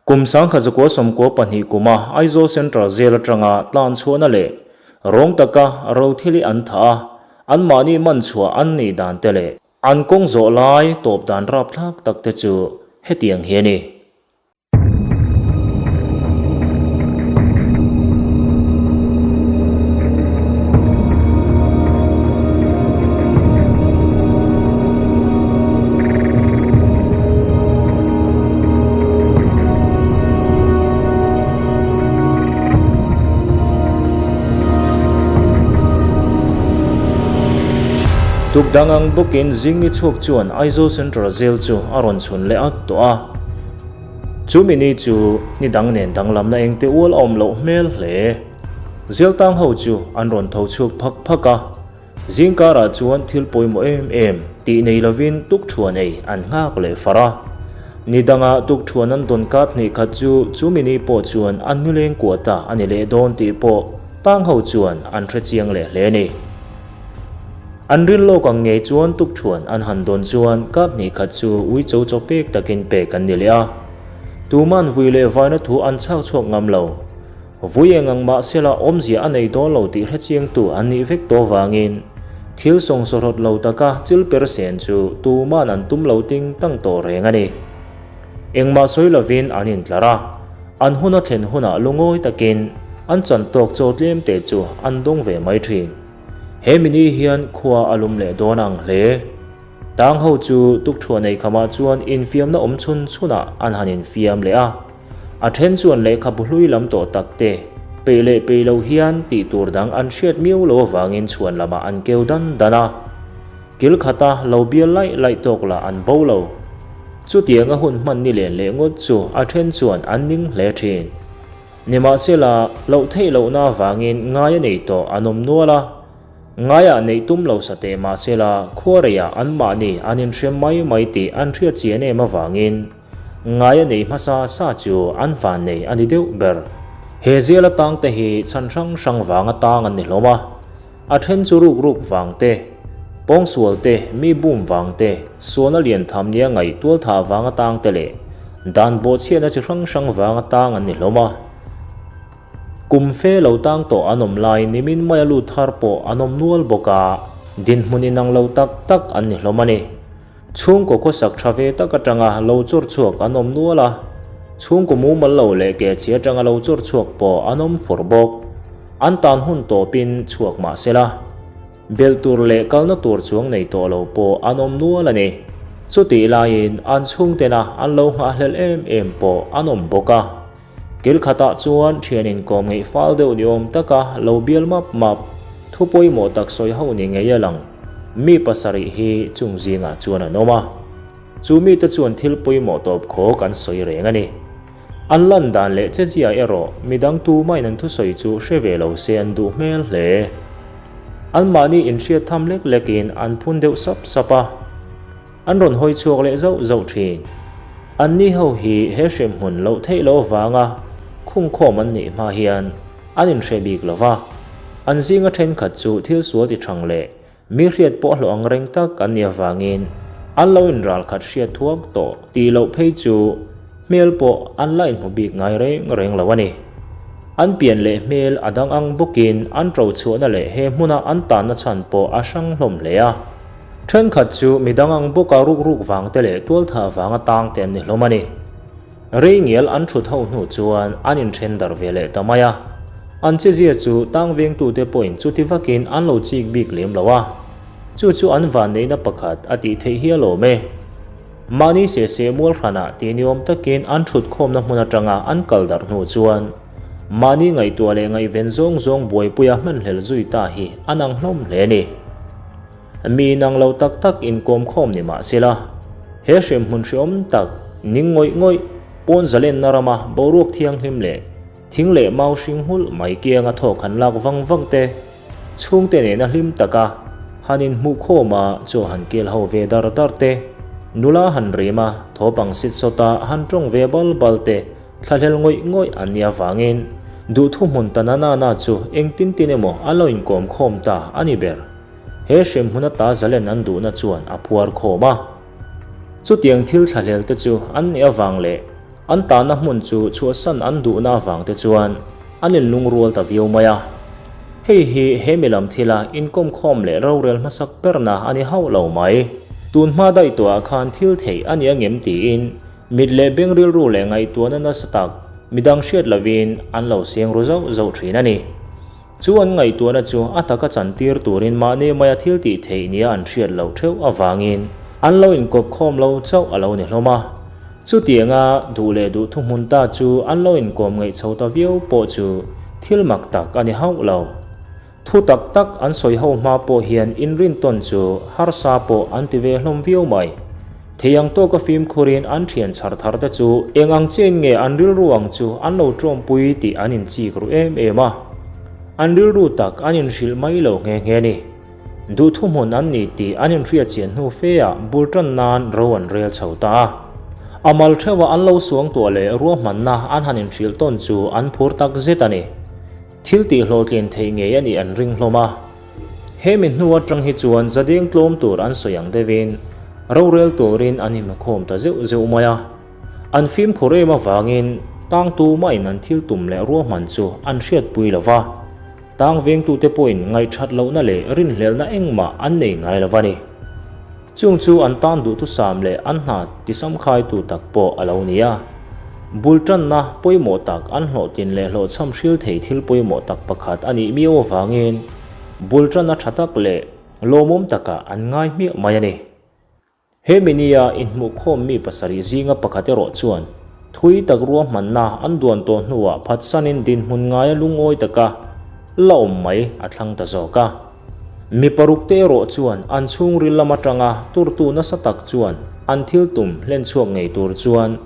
Kum 1992 kuma Aizawl Central Jail atanga tlan chhuahna leh rawng taka rothili an thah a, anmahni man chhuah an nih dan te leh an kawng zawh lai tawp dan rapthlak tak te chu hetiang hi a ni. Tuk dang ang bawkin zing ni chhuak chuan Aizawl Central Jail chu a rawn chhun leh at tawh a. Chumi ni chu ni dang nen danglamna engte ual a awm loh hmel hle. Jail tang ho chu an rawn tho chhuak phak phak a. Zing karah chuan thil pawimawh em em tih nei lovin tukthuan ei an nghak leh far a. Ni dangah tukthuan an dawn kap hnih khat chu chumi ni pawh chuan an nileng kuah ta a ni leh dawn tih pawh tang ho chuan an hre chiang leh hle a ni. An ril lawk ang ngei chuan tukthuan an han dawn chuan kap hnih khat chu uicho chaw pek takin pek an ni leh a. Tuman vui leh vaina thu an chhak chhuak ngam lo. Vui eng ang mah sela awmzia a nei dawn lo tih hrechiangtu an nih vek tawh vangin thil sawngsawhlawt lo taka chil per sen chu tuman an tum lo ting tang tawh reng a ni. Engmah sawi lovin an intlar a, an hun a thlen hunah lungawi takin an chan tawk chaw tlem te chu an dawng ve mai thin. He mini hian khua a lum leh dawn ang hle. Tang ho chu tukthuah nei khamah chuan infiamna awm chhun chhunah an han infiam leh a. A then chuan lehkhabu hlui lam tawh tak te, peih leh peih lo hian tih tur dang an hriat miau lo avangin chhuan lamah an keu dan dan a. Kil khata lo bial laih laih tawk lah an bo lo. Chutianga hun hman ni len leh ngawt chu a then chuan an ning hle thin. Nimahsela, loh theih lohna avangin ngai a nei tawh an awm nual a. Ngaiah neih tum lo sa teh mahsela, khuareiah anmahni an inhrem mai mai tih an hriat chian em avangin ngaia nei hmasa sa chu an van nei a ni deuh ber. He zial atang te hi chhan hrang hrang vang atang an ni hlawm a, a then chu ruk ruk vang te, pawngsual te, mi bum vang te, sualna lian tham nia ngaih tualthah vang atang te leh dan bawhchhiatna chi hrang hrang vang atang an ni hlawm a. Kum fe lo tang tawh an awm lai nimin maia lut thar pawh an awm nual bawk a, dinhmun inang lo tak tak an ni hlawm a ni. Chhungkaw khawsak tha ve tak atanga lo chawr chhuak an awm nual a, chhungkaw mumal lo leh kehchhi atanga lo chawr chhuak pawh an awm fur bawk. An tan hun tawpin chhuak mah sela. Belh tur leh kalna tur chuang nei tawh lo pawh an awm nual a ni. Chutih laiin an chhungtena an lo nghahhlelh em em pawh an awm bawk a. Kil khatah chuan thian inkawm ngeih fal deuh ni awm taka lo bial map map, thu pawimawh tak sawi ho ni ngei a lang. Mi pasarih hi chung zingah chuan an awm a. Chu mite chuan thil pawimawh tawp khawk an sawi reng a ni. An lan dan leh chezia erawh midang tumahin an thusawi chu hre ve lo se an duh hmel hle. Anmahni inhriat tham lek lekin an phun deuh sap sap a. An rawn hawi chhuak leh zauh zauh thin. Anni ho hi he hremhmun loh theih loh avanga khungkhawm an nih hma hian an inhre bik lo va. An zinga thenkhat chu thil sual ti thang leh mi hriat pawh hlawh ang reng tak an nih avangin an lo inral khat hriat thuak tawh tih loh phei chu hmel pawh an la inhmu bik ngai reng reng lo a ni. An pian leh hmel a dang ang bawkin an ṭo chhuahna leh he hmuna an tanna chhan pawh a hrang hlawm hle a. Thenkhat chu midang ang bawka ruk ruk vang te leh tualthah vanga tang te an ni hlawm a ni. Rei ngial an thut ho hnu chuan an inthen darh ve leh ta mai a. An chezia chu tang vengtute pawhin chuti vakin an lo chik bik lem lo a. Chu chu an vanneihna pakhat a tih theih hi alawm e. Mahni se se mual hranah tih ni awm takin an thut khawmna hmun atanga an kal darh hnu chuan mahni ngaihtuah leh ngaihven zawng zawng buaipuia hmanhlel zui ta hi an ang hlawm hle a ni. Mi inang lo tak tak inkawm khawm ni mah sela, he hremhmun hreawm tak ning ngawih ngawih pawn zalenna rama boruak thianghlim leh thing leh mau hring nghulh mai kianga thawk han lak vang vang te, chhungte nena hlim taka han inhmuh khawm a chaw han kel ho ve dar dar te, nula han rim a thawpang sit sawta han tawng ve bal bal te thlahlel ngawih ngawih an nih avangin duhthu hmun ta na na na chu engtin tin emaw an lo inkawm khawm ta a ni ber. He hremhmun ata zalen an duhna chuan a phuar khawm a. Chutiang thil thlahlel te chu an nih avang leh An tahna hmun chu chhuahsan an duhna avang te chuan an inlungrual ta viau mai a. Hei hi he mi lam thila inkawmkhawm leh rorel hmasak berna a ni hauh lo mai. Tun hma daih tawhah khan thil theih a ni angem tiin mit leh beng rilru leh ngaihtuahna nasa tak midang hriat lovin an lo seng ru zauh zauh thin a ni. Chu an ngaihtuahna chu a taka chantir turin mahni maia thil tih theih nia an hriat loh theuh avangin an lo inkawp khawm lo chauh a lo ni hlawm a. Chutianga duh leh duh thuhmun ta chu an lo inkawm ngaih chho ta viau pawh chu thil mak tak a ni hauh lo. Thu tak tak an sawi ho hma pawh hian inrintawn chu harsa pawh an ti ve hlawm viau mai. Thei ang tawka fimkhurin an thian chhar thar te chu eng ang chiain nge an rilru ang chu an lo tawmpui tih an inchik ru em em a. An rilru tak an inhrilh mai lo nghe nghe a ni. Duh thuhmun an ni tih an inhriat chian hnu fe ah bul tan nan ro an rel chho ta a. A mal theuha an lo suangtuah leh ruahmanna an han inhrilh tawn chu an phur tak zet a ni. Thil tih hlawhtlin theih ngei a nih an ring hlawm a. He mi hnu atang hi chuan zadeng tlawm tur an sawi ang deuhin rorel turin an inhmukhawm ta zeuh zeuh mai a. An fimkhur em avangin tangtu mahin an thil tum leh ruahman chu an hriatpui lo va. Tang vengtute pawhin ngaihthat lohna leh rinhlelhna engmah an nei ngai lo va ni. Chung chu an tan duhthusam leh an hna tisamkhaitu tak pawh a lo ni a. Bul tanna pawimawh tak an hlawhtlin leh hlawhchham hril thei thil pawimawh tak pakhat a nih miau avangin bul tanna tha tak leh lawmawm takah an ngai hmiah mai a ni. He minia inhmuhkhawm mi pasarih zinga pakhat erawh chuan thui tak ruahmanna an duan tawh hnuah phatsanin dinhmun ngaia lungawi taka la awm mai a thlang ta zawk a. Mi parukte erawh chuan an chhungril lam atanga turtu nasa tak chuan an thil tum hlen chhuak ngei tur chuan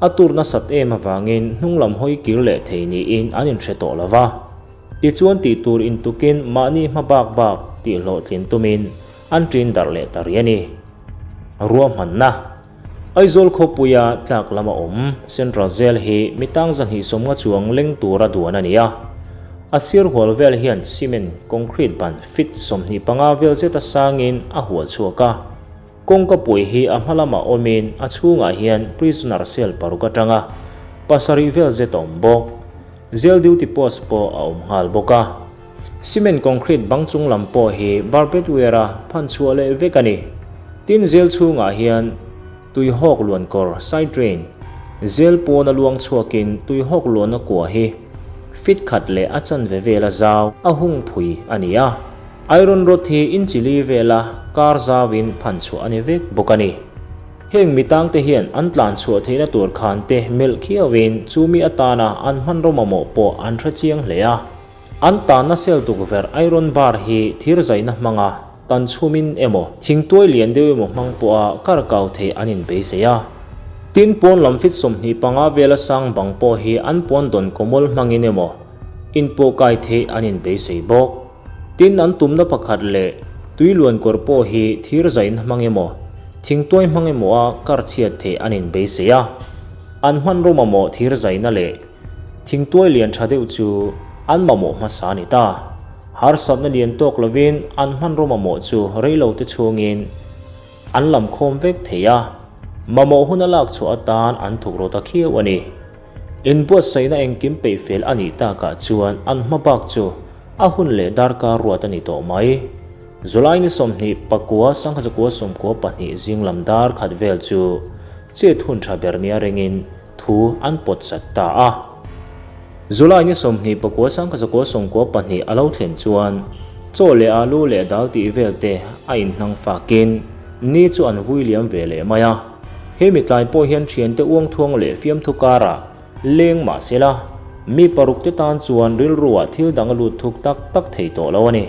a tur nasat em avangin hnunglam hawi kir leh thei niin an inhre tawh lo va. Tichuan tih tur intukin mahni hma bak bak tih hlawhtlin tumin an ṭin darh leh ta rih a ni. Ruahmanna. Aizawl khawpuia tlak lama awm Central Jail hi mi tang zahnih sawmnga chuang leng tura duan a ni a. A sir hual vel hian cement concrete ban feet 25 vel zeta sangin a hual chhuak a. Kawngka pui hi a hma lamah awmin a chhungah hian prisoner cell paruk atanga pasarih vel zet a awm bawk. Jail duty post pawh a awm nghal bawk a. Cement concrete bang chung lam pawh hi barbed wire a phan chhuah leh vek a ni. Tin zel chhungah hian tuihawk luan kawr, side drain, zel pawn a luang chhuakin tuihawk luanna kua hi feet khat leh a chanve vela zau a hung phui a ni a. Iron rod hi inchi li vela kar zauin phan chhuah a ni vek bawk a ni. Heng mi tangte hian an tlan chhuah theihna tur khan te melh khiauin chumi atana an hmanraw mamawh pawh an hre chiang hle a. An tanna cell tukverh iron bar hi thir zaihna hmanga tan chhumin emaw, thingtuai lian deuh emaw hmang pawha kar kau theih an inbeisei a. Tin, pawn lam fit 25 vela sang bang pawh hi an pawn dawn kawmawl hmangin emaw inpawh kai theih an inbeisei bawk. Tin, an tumna pakhat leh tui luan kawr pawh hi thir zaihna hmang emaw, thingtuai hmang emaw a kar chhiat theih an inbeisei a. An hmanraw mamawh thir zaihna leh Thingtuai lian tha deuh chu an mamawh hmasa a ni ta. Harsatna lian tawk lovin an hmanraw mamawh chu reilo te chhungin an lam khawm vek thei a, mamawh huna lak chhuah atan an thuk rawt a khiau a ni. Inbuatsaihna engkim peih fel a nih takah chuan an hma bak chu a hun leh darkar ruat a ni tawh mai. July ni 29 1992 zing lam dar khat vel chu chet hun tha ber nia ringin thu an pawt chat ta a. July ni 29 1992 a lo thlen chuan chaw leh alu leh dal tih vel te a inhnang fakin ni chu an vui liam ve leh mai a. He mi tlai pawh hian thiante uangthuang leh fiamthu karah leng mah se la, mi paruk te tan chuan rilruah thil dang a lut thuk tak tak thei tawh lo a ni.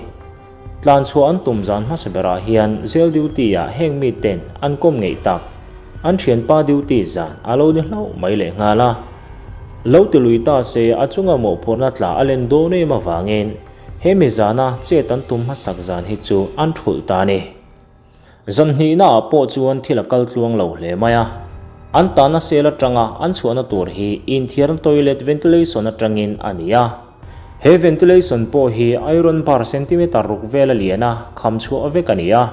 Tlan chhuah an tum zan hmasa berah hian jail duty ah heng mi ten an kawm ngeih tak. An thianpa duty zan a lo ni hlauh mai leh nghal a. Lo ti lui ta se a chunga mawhphurhna tla a len dawn em avangin he mi zana chet an tum hmasak zan hi chu an thulh ta a ni. Zan hnihna ah pawh chuan thil a kal tluang lo hle mai a. An tahna cell atanga an chhuahna tur hi inthiarna toilet ventilation atangin a ni a. He ventilation pawh hi iron bar centimeter ruk vel a lian a, kham chhuah vek a ni a.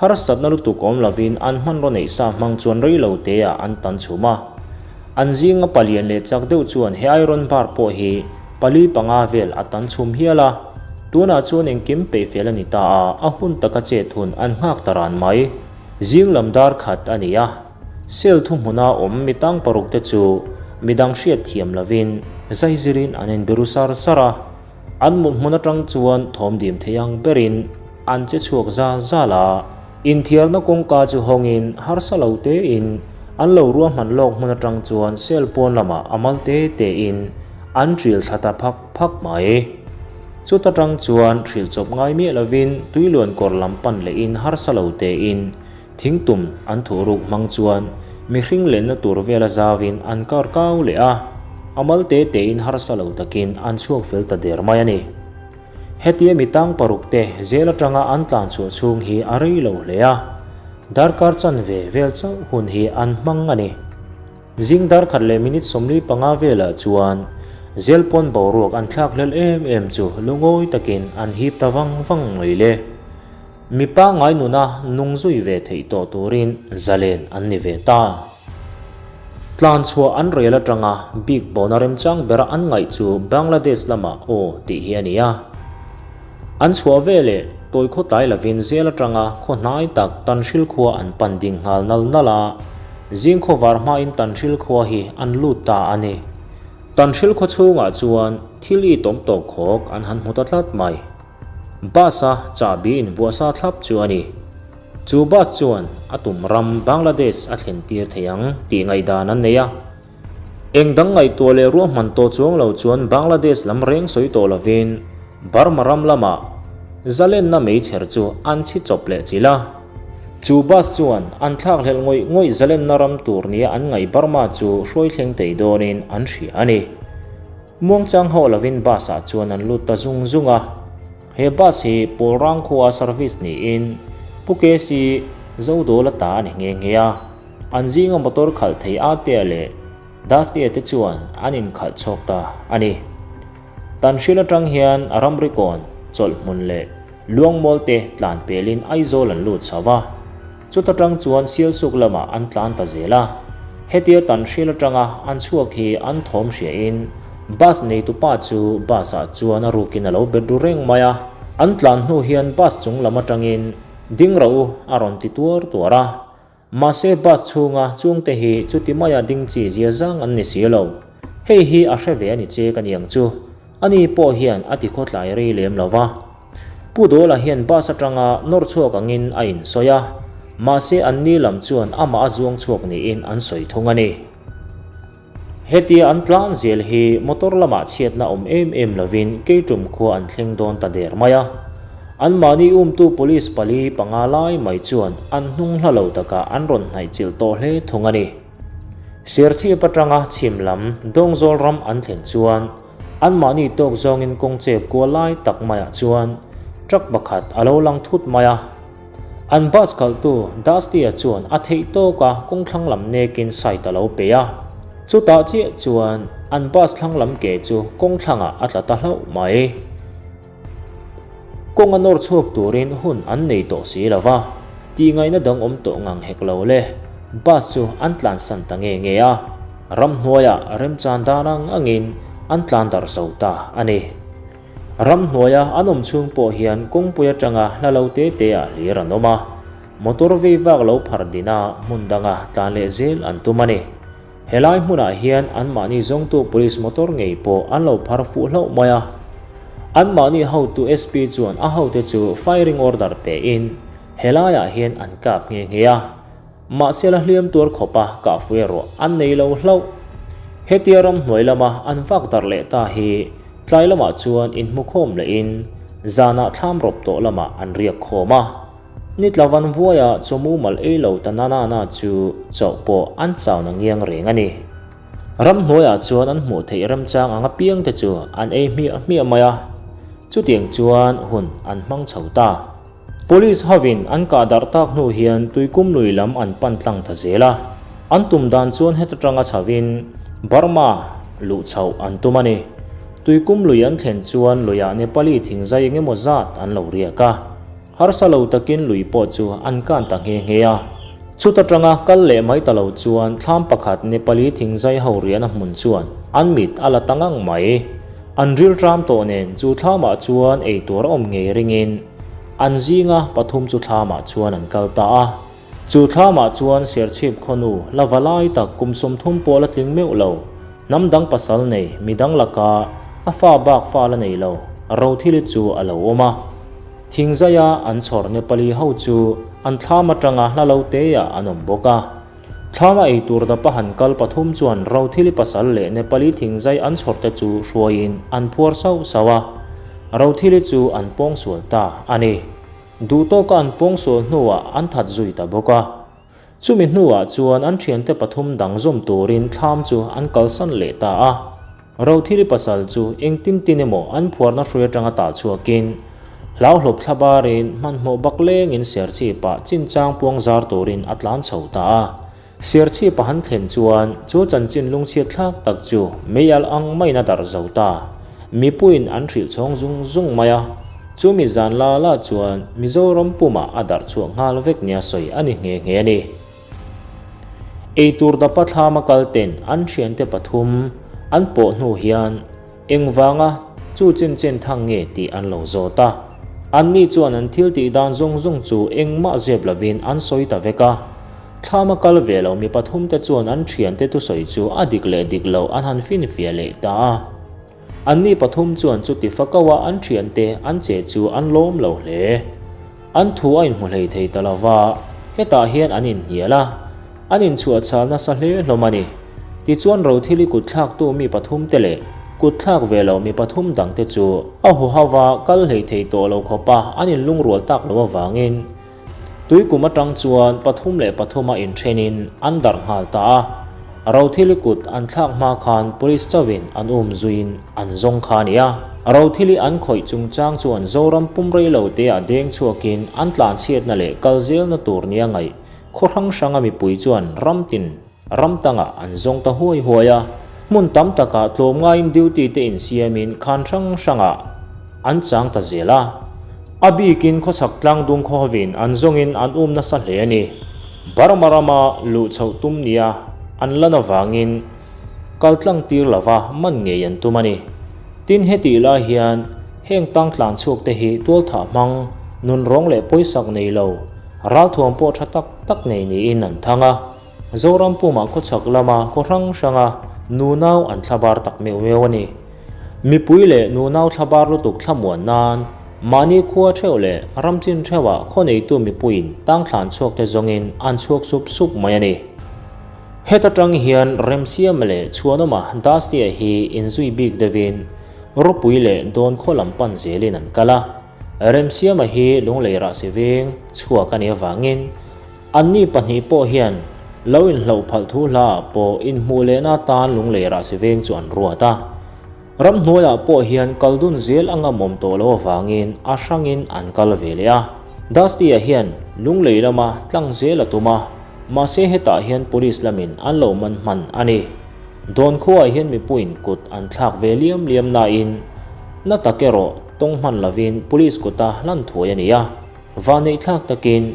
Harsatna lutuk awm lovin an hmanraw neih sa hmang chuan rei lo te ah an tan chhum a. An zinga palian leh chak deuh chuan he iron bar pawh hi pali panga vel a tan chhum hial a. Tunah chuan engkim peih fel a ni ta a, a hun taka chet hun an nghak ta ran mai. Zing lam dar khat a ni a, cell thuhmuna awm mi tang paruk te chu midang hriat thiam lovin zaizirin an inbiru sar sar a. An mut hmun atang chuan thawm dim thei ang berin an che chhuak zal zal a. Inthiarna kawngka chu hawngin harsa lo tein an lo ruahman lawk hmun atang chuan cell pawn lamah a mal te tein an ṭil thla ta phak phak mai. Chuta tang chuan hrilh chawp ngai miah lovin tuiluan kawr lam pan lehin harsa lo tein thingtum an thuhruk hmang chuan mihring lenna tur vela zauin an kar kau leh a, a mal te tein harsa lo takin an chhuak fel ta der mai a ni. Hetia mi tang paruk te zel atanga an tlan chhuah chhung hi a rei lo hle a, darkar chanve vel chauh hun hi an hmang a ni. Zing dar khat leh minute 45 velah chuan zel pawn boruak an thlak hlel em em chu lungawi takin an hip ta vang vang mai le. Mi pangngai nuna nung zui ve theih tawh turin zalen an ni ve ta. Tlan chhuah an rel atanga bik bona remchang bera an ngaih chu Bangladesh lamah aw tih hi a ni a. An chhuah veleh tawi khaw tlai lovin zel atanga khaw hnai tak Tanhril khua an pan ding nghal nal nal a, zing khaw var hmain Tanhril khua hi an lut ta a ni. Tanhril khaw chhungah chuan thil i tawm tawk khawk an han hmu ta tlat mai. Bus-a chahbi invuah sa thlap chu a ni. Chu bus chuan a tum ram Bangladesh a thlen tir thei ang tih ngaihdan an nei a. Eng dang ngaihtuah leh ruahman tawh chuang lo chuan Bangladesh lam reng sawi tawh lovin Burma ram lamah zalenna meichher chu an chhi chawp leh chilh a. Chu bus chuan an thlakhlelh ngawih ngawih zalenna ram tur nia an ngaih Burma chu hruai thleng thei dawnin an hria a ni. Muangchang hauh lovin bus ah chuan an lut ta zung zung a. He bus hi Pawlrang khua service niin Pu KC Zodawla ta a ni nghe nghe a. An zinga motor khalh thei Atea leh Dusty-a te chuan an inkhalh chhuak ta a ni. Tanhril atang hian ramri kawn, chawlh hmun leh luangmual te tlan pelin Aizawl an lut chho va. Chuta tang chuan Sialsuk lamah an tlan ta zel a. Hetia Tanhril atanga an chhuak hi an thawm hriain bus neitupa chu bus-ah chuan a rukin a lo bet ru reng mai a. An tlan hnu hian bus chung lam atangin ding rawh u a rawn ti tuar tuar a. Mahse bus chhunga chungte hi chuti maia ding chi zia zang an ni si lo. Hei hi a hre ve a ni che ka niang chu. Ani pawh hian a ti khawtlai rei lem lo va. Pu Dawla hian bus atanga nawr chhuak angin a insawi a, mahse anni lam chuan amah a zuang chhuak niin an sawi thung a ni. Hetia an tlan zel hi motor lamah chhiatna awm em em lovin Keitum khua an thleng dawn ta der mai a. Anmahni umtu police pali panga lai mai chuan an hnung hla lo takah an rawn hnaih chilh tawh hle thung a ni. Serchhip atanga chhim lam Dawngzawl ram an thlen chuan anmahni tawk zawngin kawng chep kual lai tak maiah chuan truck pakhat a lo lang thut mai a. An bus kalhtu Dusty-a chuan a theih tawk a kawng thlang lam nekin side a lo pe a. Chutah chiah chuan an bus thlang lam ke chu kawng thlangah a tla ta hlauh mai. Kawng a nawr chhuak turin hun an nei tawh si lo va, tihngaihna dang awm tawh ngang hek lo le, bus chu an tlansan ta nge nge a. Ramhnuaiah remchan dan ang angin an tlan darh zo ta a ni. Ramhnuaia an awm chhung pawh hian kawngpui atanga hla lo te te ah hlir an awm a, motor vei vak lo phar din a hmun danga tlan leh zel an tum a ni. Helai hmunah hian anmahni zawngtu police motor ngei pawh an lo phar fuh hlauh mai a. Anmahni hotu SP chuan a hote chu firing order pe in helaiah hian an kap nghe nghe a. Mahse la hliam tuar khawpa kahfui erawh an nei lo hlauh. Hetia ramhnuai lama an vak darh leh ta hi tlai lamah chuan inhmukhawm lehin zanah thlam rawp tawh lamah an riak khawm a. Ni tlavan vuaia chaw mumal ei lo ta na na na chu chauh pawh an chau na ngiang reng a ni. Ramhnuaiah chuan an hmuh theih remchang ang apiang te chu an ei hmiah hmiah mai a. Chutiang chuan hun an hmang chho ta. Police hovin an kah darh tak hnu hian Tuikum lui lam an pan tlang ta zel a, an tum dan chuan heta tanga chhovin Burma luh chhoh an tum a ni. Tuikum lui an thlen chuan luiah Nepali thingzai eng emaw zat an lo riak a, harsa lo takin lui pawh chu an kan ta nghe nghe a. Chuta tanga kal leh mai ta lo chuan thlam pakhat Nepali thingzai ho riahna hmun chuan an mit a la ta ngang mai. An rilṭam tawh nen chu thlamah chuan ei tur a awm ngei ringin an zinga pathum chu thlamah chuan an kal ta a. Chu thlamah chuan Serchhip khawnu la va lai tak kum 30 pawh la tling meuh lo, hnam dang pasal nei midang laka a fa bak fa la nei lo Rothili chu a lo awm a. Thingzaia an chhawr Nepali ho chu an thlam atanga hla lo teah an awm bawk a. Thlama ei tur dapa han kal pathum chuan Rothili pasal leh Nepali thingzai an chhawr te chu hruaiin an phuar sauh sauh a. Rothili chu an pawngsual ta a ni. Duhtawka an pawngsual hnuah an that zui ta bawk a. Chumi hnuah chuan an thiante pathum dang zawm turin thlam chu an kalsan leh ta a. Rothili pasal chu engtin tin emaw an phuarna hrui atanga tah chhuakin hlauhlawp thla barin hmanhmawh bak lengin Serchhipah chinchang puang zar turin a tlan chho ta a. Serchhip a han thlen chuan chu chanchin lungchhiat thlak tak chu mei alh ang maiin a darh zo ta. Mipuiin an hrilh chhawng zung zung mai a. Chumi zan la la chuan Mizoram pumah a darh chhuah nghal vek nia sawi a ni nghe nghe a ni. Eitur dapa thlama kal ten an thiante pathum an pawh hnu hian Engvanga chu chen chen thang nge tih an lo zawt a. Anni chuan an thil tih dan zawng zawng chu engmah zep lovin an sawi ta vek a. Thlama kal ve lo mi pathumte chuan an thiante thusawi chu a dik leh dik loh an han finfiah leh ta a. Anni pathum chuan chuti fakaua an thiante an che chu an lawm lo hle. An thu a inhmu hlei thei ta lo va, hetah hian an inhnial a, an inchhuahchhal nasa hle hlawm a ni. Tichuan Rothili kutthlaktu mi pathumte leh kutthlak ve lo mi pathum dangte chu a huhauva kal hlei thei tawh lo khawpa an inlungrual tak loh avangin Tuikum atang chuan pathum leh pathuma inthenin an darh nghal ta a, Rothili kut an thlak hma khan police chauhin an um zuiin an zawng kha a ni a. Rothili an khawih chungchang chuan Zoram pum rei lo teah deng chhuakin an tlanchhiatna leh kal zelna tur nia ngaih khaw hrang hranga mipui chuan ram tin ram tangah an zawng ta huai huai a, hmun tam takah tlawmngaiin duty te insiamin khan hrang hrangah an chang ta zel a. A bikin khawchhak tlangdung khawhovin an zawngin an um nasa hle a ni. Burma rama luh chhoh tum nia an lan avangin kal tlang tir lova man ngei an tum a ni. Tin hetih lai hian heng tang tlan chhuak te hi tualthah hmang, nunrawng leh pawisak nei lo, ralthuam pawh tha tak tak nei niin an thang a. Zoram pumah khawchhak lama khaw hrang hranga nunau an thlabar tak meuh meuh a ni. Mipui leh nunau thlabar lutuk thlamuan nan mahni khua theuh leh ram chin theuhah khaw neitu mipuiin tang thlan chhuakte zawngin an chhuak sup sup mai a ni. Heta tang hian Remsiama leh Chhuanawma Dusty-a hi inzui bik deuhin Ropui leh Dawn khaw lam pan zelin an kal a. Remsiama hi Lunglei rahsi veng chhuak a nih avangin Anni pahnih pawh hian lo inhloh phalh thu hlaah pawh inhmuh lehna atan lunglei rahsi veng chu an ruat a. Ramhnuaiah pawh hian kal dun zel a ngamawm tawh loh avangin a hrangin an kal ve leh a. Dusty-a hian lunglei lama tlang zel a tum a, mahse hetah hian police lamin an lo man hman a ni. Dawn khuaah hian mipuiin kut an thlak ve liam liam nain na tak erawh tawng hman lovin police kuta hlan thuai a ni a. Vaneihthlak takin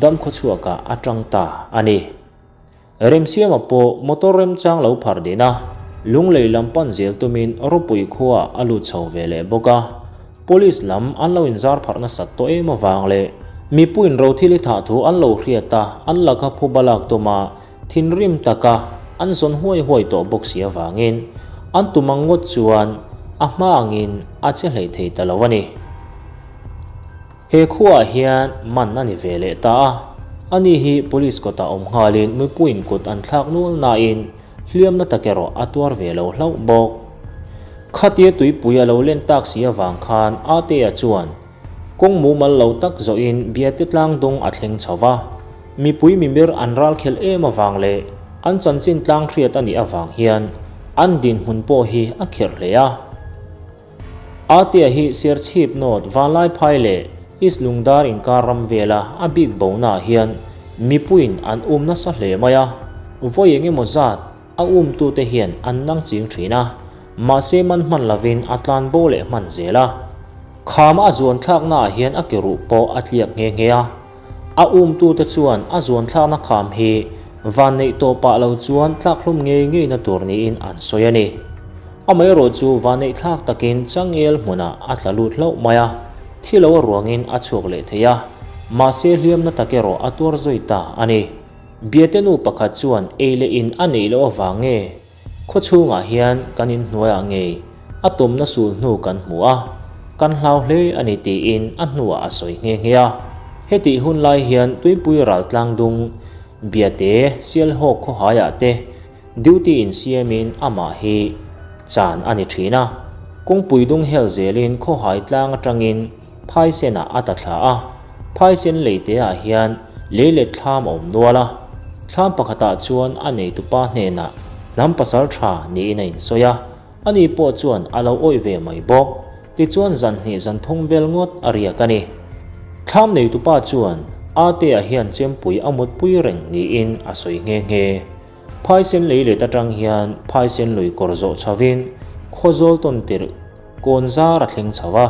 damkhawchhuakah a tang ta a ni. Remsiama pawh motor remchang lo phar din a, Lunglei lam pan zel tumin Ropui khuaah a lut chho ve leh bawk a. Police lam an lo inzar pharh nasat tawh em avang leh mipuiin rothil i thah thu an lo hriat a, an laka phuba lak tuma thinrim taka an zawn huai huai tawh bawk si avangin an tum ang ngawt chuan a hma angin a che hlei thei ta lo a ni. He khuaah hian man a ni ve leh ta a, ani hi police kawtah awm nghalin mipuiin kut an thlak nual nain hliamna tak erawh a tuar ve lo hlauh bawk. Khatia tuipui a lo len tak si avang khan Atea chuan kawng mumal lo tak zawhin Biate tlang dung a thleng chho va, mipui mimir an ral khelh em avang leh an chanchin tlang hriat a nih avang hian an dinhmun pawh hi a kherh hle a. Atea hi Serchhip North Vanlaiphai leh East Lungdar inkar ram vela a bik bonaah hian mipuiin an um nasa hle mai a, vawi eng emaw zat a umtute hian an nang ching thin a, mahse man hman lovin a tlan bo leh hman zel a. Khama a zuan thlaknaah hian a ke ruh pawh a tliak nghe nghe a. A umtute chuan a zuan thlakna kham hi vanneih tawh pah lo chuan tlakhlum ngei ngeina tur niin an sawi a ni. Amaherawh chu vanneih thlak takin changel hmunah a tla lut hlauh mai a, thi lo a ruangin a chhuak leh thei a, mahse hliamna tak erawh a tuar zui ta a ni. Biate nu pakhat chuan ei leh in a neih loh avang nge Khaw chhungah hian kan inhnuaiah ngei a tumna sul hnu kan hmu a, kan hlau hle a ni tiin a hnuah a sawi nghe nghe a. Hetih hun lai hian Tuipui ral tlang dung Biate Sialhawk khawhaiah te duty insiamin amah hi chan a ni thin a. Kawngpui dung hel zelin khawhai tlang atangin Phaisenah a ta thla a, Phaisen leiteah hian lei let thlam a awm nual a, thlam pakhatah chuan a neitupa hnenah hnam pasal tha niin a insawi a, ani pawh chuan a lo awih ve mai bawk. Tichuan zan hnih zan thum vel ngawt a riak a ni. Thlam neitupa chuan Ate-a hian chempui a mutpui reng niin a sawi nghe nghe. Phaisen lei let atang hian Phaisen lui kawr zawh chhovin Khawzawl tawn tirh Kawnzar a thleng chho a.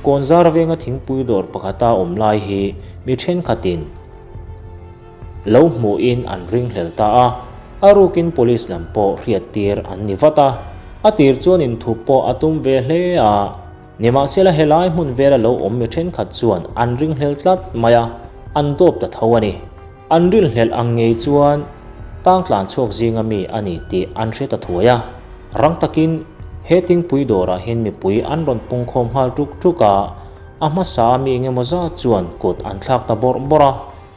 Kawnzar venga thingpui dawr pakhata awm lai hi mi thenkhatin lo hmuhin an ringhlel ta a, a rukin police lam pawh hriattir an ni vat a. A tir chuan inthup pawh a tum ve hle a, nimahsela helai hmun vela lo awm mi thenkhat chuan an ringhlel tlat mai a, an dawp ta tho a ni. An rinhlelh ang ngei chuan tang tlan chhuak zinga mi a ni tih an hre ta thuai a. Rang takin he thingpui dawrah hian mipui an rawn pungkhawm nghal tuk tuk a, a hmasa a mi engemaw zat chuan kut an thlak ta bawrh bawrh a.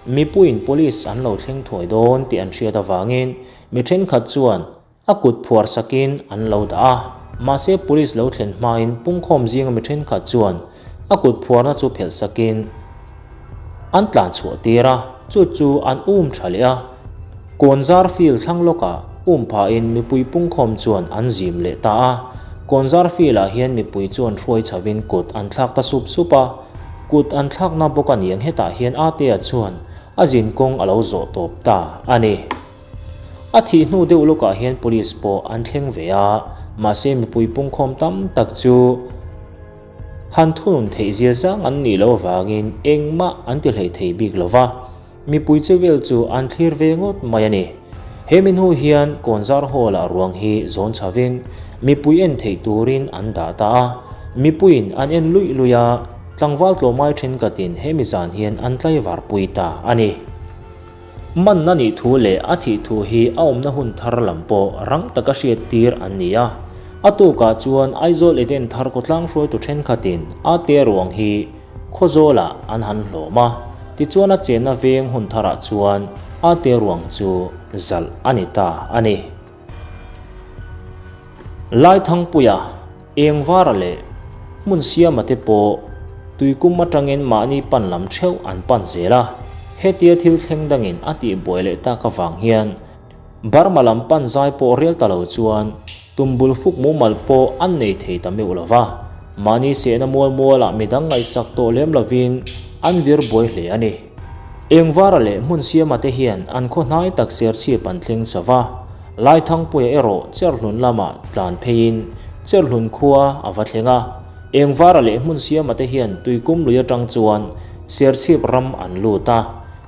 Mipuiin police an lo thleng thuai dawn tih an hriat avangin mi thenkhat chuan A kut phuar sakin an lo dah a, mahse police lo thlen hmain pungkhawm zinga mi thenkhat chuan a kut phuarna chu phelh sakin an tlan chhuah tir a, chu chu an um tha leh a. Kawnzar field thlang lawkah um phahin mipui pungkhawm chuan an zim leh ta a, kawnzar field ah hian mipui chuan hruai chhovin kut an thlak ta sup sup a, kut an thlakna bawk a niang hetah hian Atea chuan a zin kawng a lo zawh tawp ta a ni. A thih hnu deuh lawkah hian police pawh an thleng ve a, mahse mipui pungkhawm tam tak chu han thunun theih zia zang an nih loh avangin engmah an ti hlei thei bik lo va, mipui che vel chu an thlir ve ngawt mai a ni. He mi hnu hian Kawnzar Hall-ah ruang hi zawn chhovin mipui en theih turin an dah ta a, mipuiin an en luih luih a, tlangval tlawmai thenkhatin he mi zan hian an tlaivarpui ta a ni. Manna nih thu leh a thih thu hi a awmna hun thar lam pawh rang taka hriattir an ni a. A tukah chuan Aizawl Eden thar khawtlang hruaitu thenkhatin a te ruang hi Khawzawlah an han hlawm a, tichuan a chenna veng hun tharah chuan a te ruang chu zalh a ni ta a ni. Laithangpuia, Engvara leh Hmunsiama te pawh tuikum atangin mahni pan lam theuh an pan zel a, hetia thil thleng dangin a tihbuai leh tak avang hian Burma lam pan zai pawh rel ta lo chuan tumbul fuk mumal pawh an nei thei ta meuh lo va, mahni sehna mual mualah midang ngaihsak tawh lem lovin an vir buai hle a ni. Engvara leh Hmunsiama te hian an khaw hnai tak Serchhip an thleng chho va, Laithangpuia erawh Cherhlun lamah tlan pheiin Cherhlun khua a va thleng a. Engvara leh Hmunsiama te hian Tuikum lui atang chuan Serchhip ram an lut a.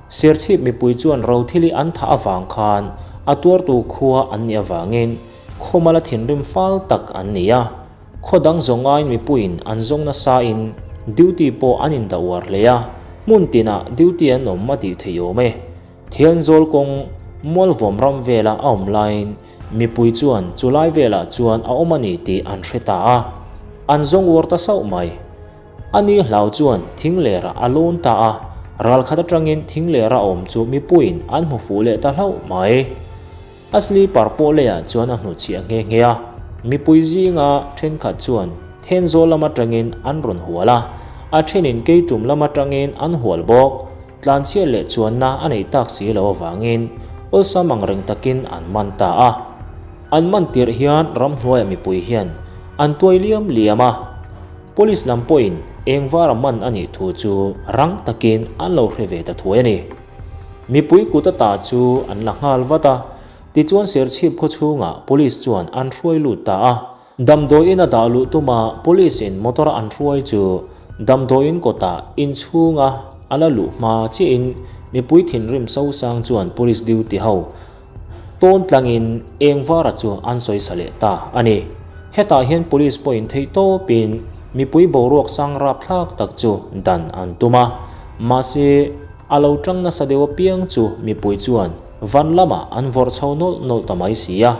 Serchhip mipui chuan Rothili an thah avang khan a tuartu khua an nih avangin khawmala thinrim fal tak an ni a. Khaw dang zawng aiin mipuiin an zawng nasain duty pawh an indah uar hle a, hmun tinah duty an awm a tih theih awm e. Thianzawl kawng Mualvawm ram vela a awm laiin mipui chuan chu lai velah chuan a awm a ni tih an hre ta a, an zawng uar ta sauh mai. A ni hlau chuan thinglerah a lawn ta a, ralkhat atangin thinglera awm chu mipuiin an hmu fuh leh ta hlauh mai. A sleeper pawh leiah chuan a hnutchhiah nghe nghe a, mipui zinga thenkhat chuan Thenzawl lam atangin an rawn hual a, a thenin Keitum lam atangin an hual bawk. Tlanchhiat leh chuanna a neih tak si lo avangin awlsam ang reng takin an man ta a. An man tirh hian ramhnuaia mipui hian an tuai liam liam a, police lam pawhin eng vara man a nih thu chu rang takin an lo hre ve ta thuai a ni. Mipui kut ata chu an la nghal vat a, tichuan Serchhip khaw chhungah police chuan an hruai lut ta a. Damdawiin a dah luh tuma police in motor a an hruai chu damdawiin kawtah inchhunga a la luh hma chiahin mipui thinrim sosang chuan police duty ho tawn tlangin Engvara chu an sawisa leh ta a ni. Hetah hian police pawhin theih tawpin mipui boruak sang rapthlak tak chu dan an tum a, mahse a lo tang nasa deuh apiang chu mipui chuan van lamah an vawrh chho nawlh nawlh ta mai si a,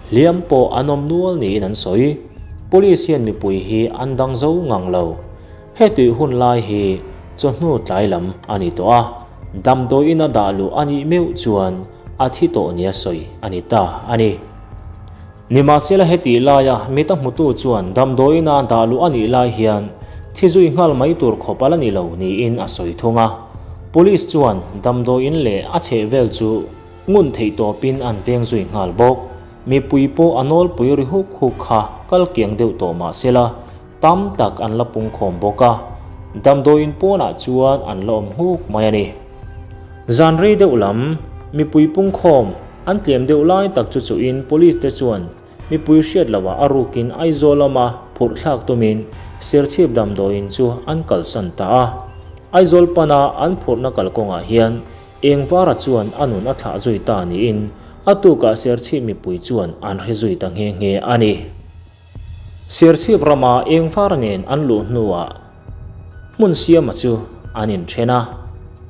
hliam pawh an awm nual niin an sawi. Police hian mipui hi an dang zo ngang lo. Hetih hun lai hi chawhnu tlai lam a ni tawh a, damdawiin a dah luh a nih meuh chuan a thi tawh nia sawi a ni ta a ni. Nimahsela hetih laia mita hmutu chuan damdawiin a dah luh a nih lai hian thi zui nghal mai tur khawp a la ni lo niin a sawi thung a. Police chuan damdawiin leh a chhehvel chu ngun theih tawpin an veng zui nghal bawk. Mipui pawh a nawlpui ri huk huk kha kal kiang deuh tawh mahsela Tam tak an la pungkhawm bawk a, damdawiin pawnah chuan an la awm nghuk mai a ni. Zan rei deuh lam, mipui pungkhawm an tlem deuh lai tak chu chuhin police te chuan mipui hriat loah a rukin Aizawl lama phurh thlak tumin Serchhip damdawiin chu an kalsan ta a. Aizawl pana an phurhna kalkawngah hian Engvara chuan a nun a thlah zui ta niin a tukah Serchhip mipui chuan an hre zui ta nghe nghe a ni. Serchhip rama Engvar nen an luh hnuah Hmunsiama chu an inthen a,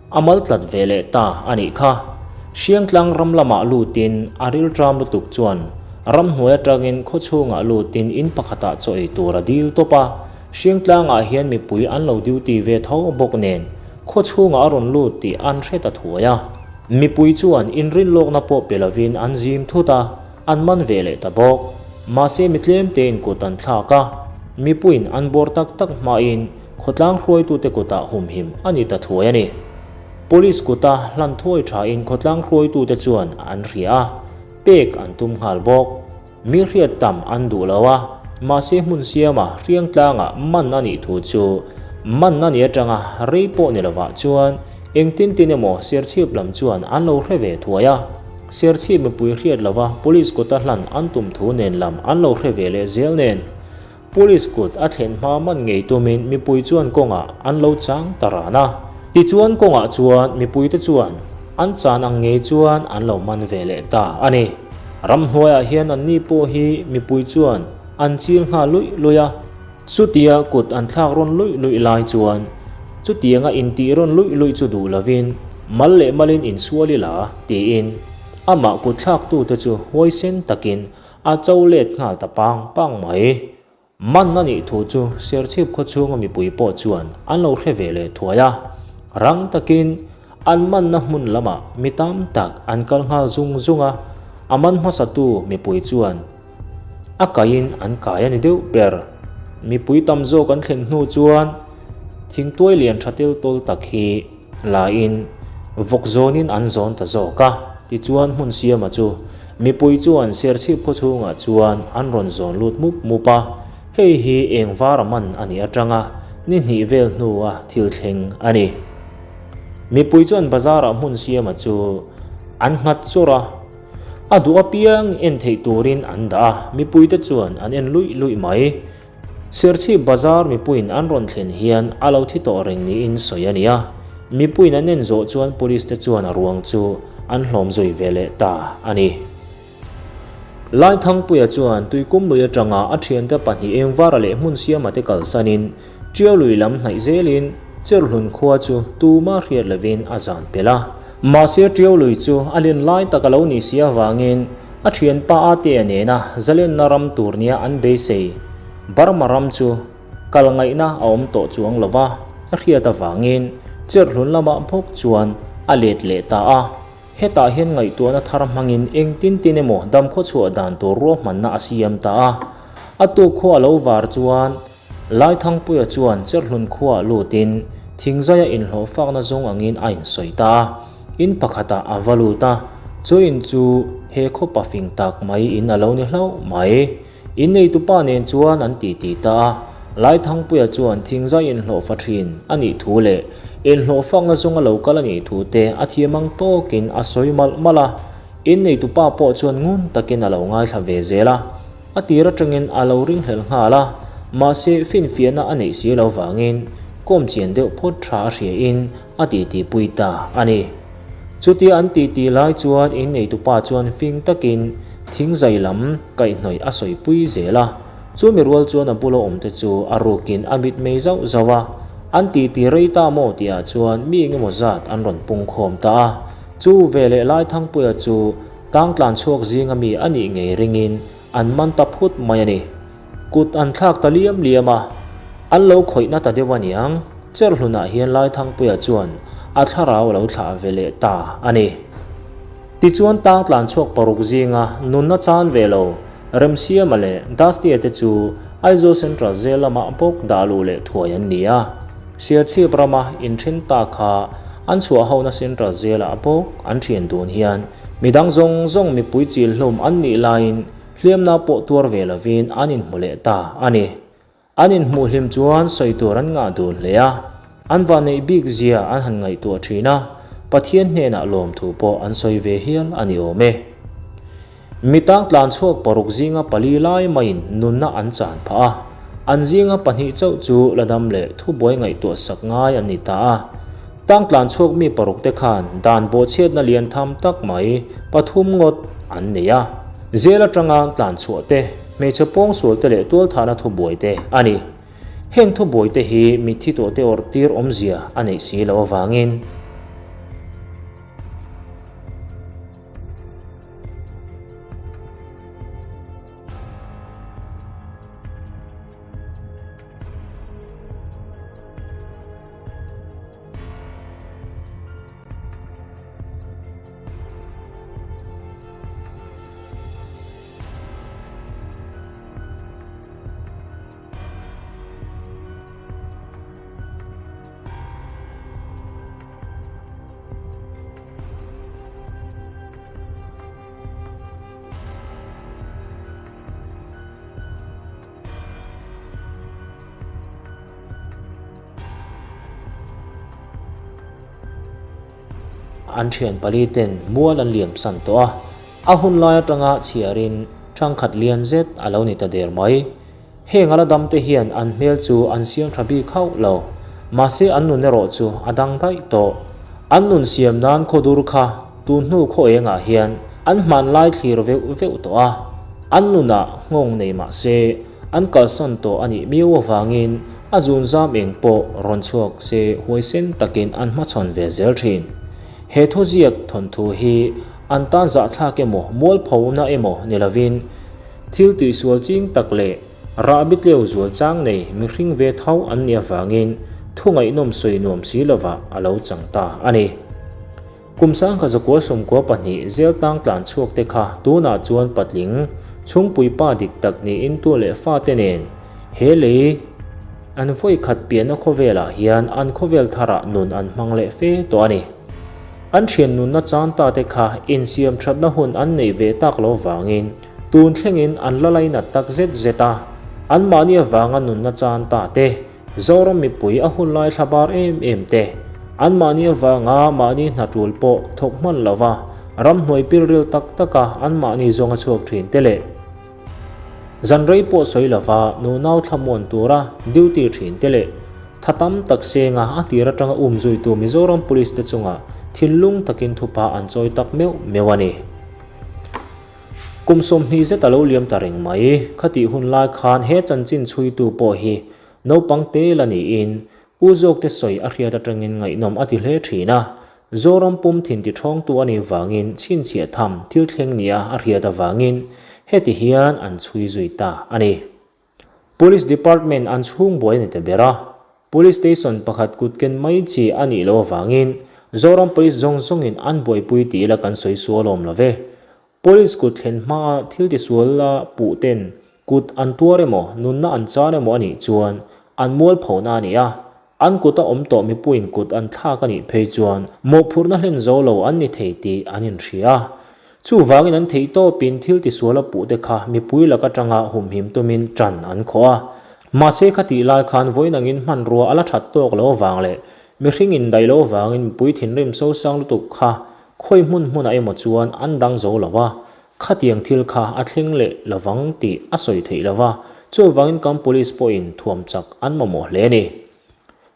a mal tlat ve leh ta a nih kha. Hriangtlang ram lamah lutin a rilṭam lutuk chuan ramhnuai atangin khawchhungah lutin in pakhatah chaw ei tur a dil tawp a, Hriangtlangah hian mipui an lo duty ve tho bawk nen khawchhungah a rawn lut tih an hre ta thuai a. Mipui chuan inrinlawkna pawh pe lovin an zim thut a. An man ve leh ta bawk. Mahse mi tlem tein kut an thlak a, mipuiin an bawr tak tak hmain khawtlang hruaitute kutah humhim a ni ta thuai a ni. Police kuta hlan thuai thain khawtlang hruaitute chuan an hria a, pek an tum nghal bawk. Mi hriat tam an duh lo a, mahse hmun siama hriangtlangah man a nih thu chu man a nih atanga rei pawh ni lovah chuan engtin tin emaw Serchhip lam chuan an lo hre ve thuai a. Serchhip mipui hriat lova Police kuta hlan an tum thu nen lam an lo hre ve leh zel nen, Police kut a thlen hma man ngei tumin mipui chuan kawngah an lo chang ta ran a. Tichuan kawngah chuan mipuite chuan an chan ang ngei chuan an lo man ve leh ta a ni. Ramhnuaiah hian anni pawh hi mipui chuan an chil nghal luih luih a. Chutia kut an thlak rawn luih luih lai chuan chutianga intih rawn luih luih chu duh lovin mal leh malin insual ila tiin amah kut thlaktute chu huaisen takin a cho let nghal ta pang pang mai. Man a nih thu chu Serchhip khawchhunga mipui pawh chuan an lo hre ve leh thuai a, rang takin an manna hmun lamah mi tam tak an kal nghal zung zung a, a man hmasatu mipui chuan A kaiin an kai a ni deuh ber. Mipui tam zawk an thlen hnu chuan thingtuai lian tha tel tawl tak hi la in vawk zawnin an zawn ta zawk a. Tichuan hmun siama chu mipui chuan Serchhip khaw chhungah chuan an rawn zawn lut mup mup a. Hei hi eng vara man a nih atanga ni hnih vel hnua thil thleng a ni. Mipui chuan bazar-ah hmun siama chu an nghat chawrh a. A duh apiang en theih turin an dah a, mipuite chuan an en luih luih mai. Serchhip bazar mipuiin an rawn thlen hian a lo thi tawh reng niin sawi a ni a, mipuiin an en zawh chuan police te chuan a ruang chu an hlawm zui ve leh ta a ni. Laithangpuia chuan Tuikum lui atanga a thiante pahnih Engvara leh Hmunsiama te kalsanin Ṭiau lui lam hnaih zelin Cherhlun khua chu tuma hriat lovin a zan pel a. Mahse Ṭiau lui chu a len lai tak a lo nih si avangin a ṭhianpa Atea nena zalenna ram tur nia an beisei Burma ram chu kal ngaihna a awm tawh chuang lo va, a hriat avangin Cherhlun lamah bawk chuan a let leh ta a. Hetah hian ngaihtuahna thar hmangin engtin tin emaw damkhaw chhuah dan tur ruahmanna a siam ta a. A tuk khua a lo var chuan Laithangpuia chuan Cherhlun khuaah lutin thingzaia inhlawh fakna zawng angin a insawi ta a, in pakhatah a va lut a, chu in chu he khaw pafing tak mai in a lo ni hlauh mai. Inneitupa nen chuan an titi ta a, Laithangpuia chuan thingzai inhlawh fa thin a nih thu leh inhlawh fakna zawng a lo kal a nih thu te a thiam ang tawkin a sawi malh malh a, inneitupa pawh chuan ngun takin a lo ngaithla ve zel a. A tir atangin a lo ringhlel nghal a, mahse finfiahna a neih si lo vangin kawm chian deuh phawt tha a hriain a titi pui ta a ni. Chutia an titi lai chuan inneitupa chuan fing takin thingzai lam kaihhnawih a sawipui zel a. Chumi rual chuan a bula awmte chu a rukin a mitmei zauh zauh a. An titi rei ta maw tihah chuan mi engemaw zat an rawn pungkhawm ta a. Chu veleh Laithangpuia chu tang tlan chhuak zinga mi a nih ngei ringin an man ta phut mai a ni. Kut an thlak ta liam liam a, an lo khawihna ta deuh a niang, Cherhlunah hian Laithangpuia chuan a thlarau a lo thlah ve leh ta a ni. Tichuan tang tlan chhuak paruk zinga nunna chan ve lo Remsiama leh Dusty-a te chu Aizawl Central Jail lamah bawk dah luh leh thuai an ni a. Serchhip rama inthen ta kha an chhuah hona Central Jail-ah bawk an thian dun hian midang zawng zawng mipui chil hlum an nih laiin hliamna pawh tuar ve lovin an inhmu leh ta a ni. An inhmuh hlim chuan sawi tur an ngah dun hle a, an vanneih bik zia an han ngaihtuah thin a, Pathian hnenah lawmthu pawh an sawi ve hial a ni awm e. Mi tang tlan chhuak paruk zinga pali lai maiin nunna an chan phah a, an zinga pahnih chauh chu la dam leh thubuai ngaihtuah sak ngai an ni ta a. Tang tlan chhuak mi paruk te khan dan bawhchhiatna lian tham tak mai pathum ngawt an nei a, zel atanga tlan chhuah te, hmeichhe pawngsual te leh tualthahna thubuai te a ni. Heng thubuai te hi mitthi tawh te awrh tir awmzia a neih si loh avangin, An thian pali ten mual an liam san tawh a, a hun lai atanga chhiarin thangkhat lian zet a lo ni ta der mai. Heng a la dam te hian an hmel chu an siam tha bik hauh lo, mahse an nun erawh chu a dang daih tawh. An nun siam nan khawdur kha tun hnu khaw engah hian an hmanlai thlir veuh veuh tawh a, an nunah nghawng nei mahse an kalsan tawh a nih miau avangin a zunzam eng pawh rawn chhuak se huaisen takin an hmachhawn ve zel thin. He thuziak thawnthu hi an tan zahthlak emaw mualphona emaw ni lovin, Thil tihsual ching tak leh rahbi tleu zual chang nei mihring ve tho an nih avangin thu ngaihnawm sawi nuam si lovah a lo chang ta a ni. Kum sangkhat zakua sawmkua pahnih zel tang tlan chhuak te kha tunah chuan patling chhungpui pa dik tak niin tu leh fate nen he lei an vawi khat pianna khawvelah hian an khawvel tharah nun an hmang leh fe tawh a ni. An thian nunna chan ta te kha insiam thatna hun an neih ve tak lo vangin tun thlengin an la lainat tak zet zet a, anmahni avanga nunna chan ta te, Zoram mipui a hun lai thla bar em em te, anmahni avanga mahni hna tul pawh thawk hman lova ramhnuai pilril tak taka anmahni zawnga chhuak thin te leh Zan rei pawh sawi lova nunau thlamuan tura duty thin te leh tha tam tak senga a tir atanga um zuitu Mizoram Police te chunga thinlung takin thupa an chawi tak meuh meuh a ni. Kum 20 zet a lo liam ta reng mai. Khatih hun lai khan he chanchin chhuitu pawh hi naupang te la niin U zawkte sawi a hriat atangin ngaihnawm a ti hle thin a. Zoram pum thin ti thawngtu a nih vangin chhinchhiah tham thil thleng nia a hriat avangin heti hian an chhui zui ta a ni. Police Department an chhung buai a ni ta ber a, Police Station pakhat kut ken mai chi a nih loh avangin Zoram Police zawng zawngin an buaipui ti ila kan sawi sual awm lo ve. Police kut thlen hmaa thil tisual a puh ten kut an tuar emaw nunna an chan emaw a nih chuan an mualphona a ni a, An kuta awm tawh mipuiin kut an thlak a nih phei chuan mawhphurhna hlen zo lo an ni thei tih an inhria a. Chuvangin an theih tawpin thil tisual a puhte kha mipui lak atanga humhim tumin tan an khawh a. Mahse khatih lai khan vawiin angin hmanrua a la that tawk lo avang leh mihring indaih lo avangin mipui thinrim sosang lutuk kha khawi hmun hmunah emaw chuan an dang zo lo a. Khatiang thil kha a thleng leh lovang tih a sawi theih lo va, chuvangin kan police pawhin thuam chak an mamawh hle a ni.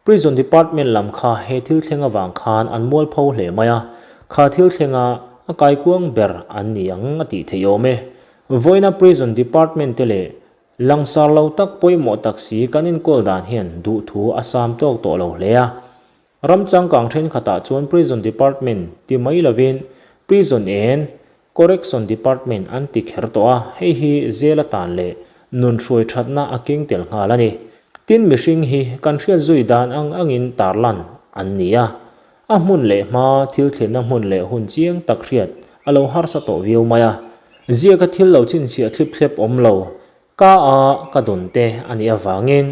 Prison Department lam kha he thil thleng avang khan an mualpho hle mai a. Kha thil thlenga a kaikuang ber an ni ang a tih theih awm e. Vawiina Prison Department te leh langsar lo tak pawimawh tak si kan enkawl dan hian duhthu a sam tawk tawh lo hle a. Ram changkang thenkhatah chuan Prison Department ti mai lovin Prison and Correction Department an ti kher tawh a, hei hi zel atan leh nun hruai thatna a keng tel nghal a ni. Tin, mihring hi kan hriat zui dan ang angin tarlan an ni a, a hmun leh hma thil thlenna hmun leh hun chiang tak hriat a lo harsa tawh viau mai a. Ziaka thil lo chhinchhiah thlip thlep awm lo, ka a ka dawn te a nih avangin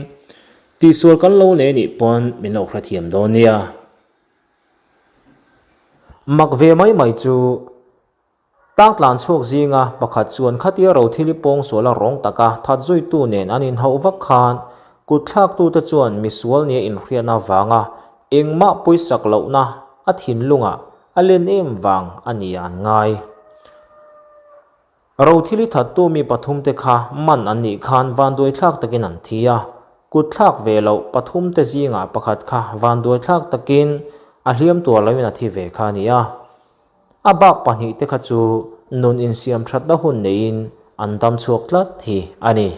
tihsual kan lo nei nih pawn min lo hrethiam dawn nia. Mak ve mai mai chu tangtlan chhuak zinga pakhat chuan khatia rothili pawngsuala rawng taka that zuitu nen an inhauh vak khan kut thlaktute chuan misual nia inhriatna vanga engmah pawisak lohna a thinlungah a len em vang a ni an ngai. Rothili thattu mi pathumte kha man an nih khan vanduaithlak takin an thi a, kut thlak ve loh pathumte zingah pakhat kha vanduaithlak takin a hliam tuar loin a thi ve kha a ni a. A bak pahnihte kha chu nun insiam thatna hun neiin an dam chhuak tlat hi a ni.